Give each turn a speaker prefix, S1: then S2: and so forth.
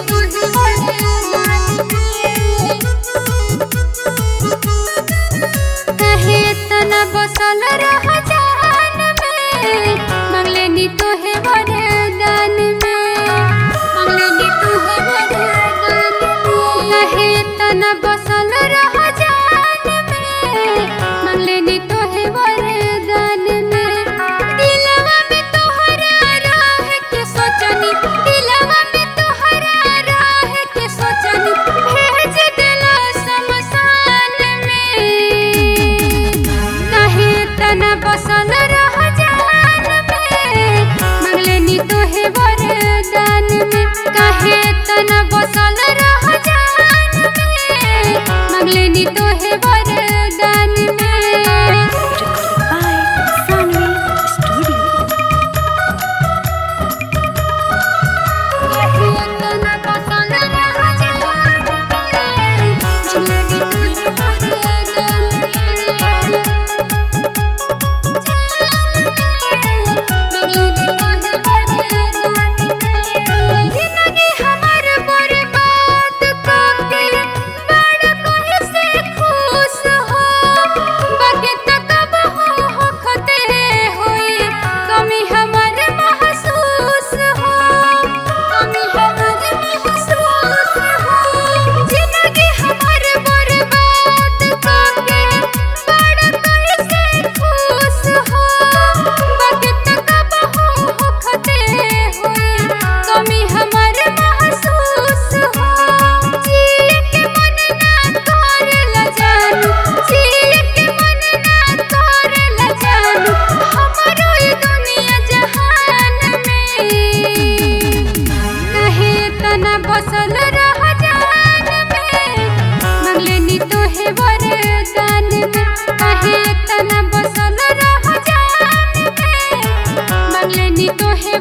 S1: तोहे वरदान में। कहे तना बसल रह जान में, मंगलेनी तोहे वरदान में, मंगलेनी तोहे वरदान में। कहे तना बसल रह जान में, मंगलेनी तोहे वरदान में। दिलवा में तोहरा राह के सोचनी, दिलवा में तोहरा राह के सोचनी, भेज देला शमशान में। काहे तना बसल रह जान में, मंगलेनी तोहे वरदान में। काहे तना बसल रह जान में, मंगलेनी तोहे वरदान में।
S2: Recording by Sanvi Studio.
S1: काहे तना बसल रह जान में, मंगलेनी तोहे वरदान में। जिंदगी हमर बर्बाद काके बड़ कहे से खुश हो, बाकी त कब हो होखते होई कमी हमर महसूस हो, कमी हमर महसूस हो। जिंदगी हमर बर्बाद काके बड़ कहे से खुश हो, बाकी त कब हो होखते होई कमी हमर महसूस हो। जिए के मन ना करेला जानू, जिए के मन ना करेला जानू, हमरो ई दुनिया जहान में। कहे तना बसल रह जान में, मंगलेनी तोहे वरदान में। कहे तना बसल रह जान में, मंगलेनी तोहे।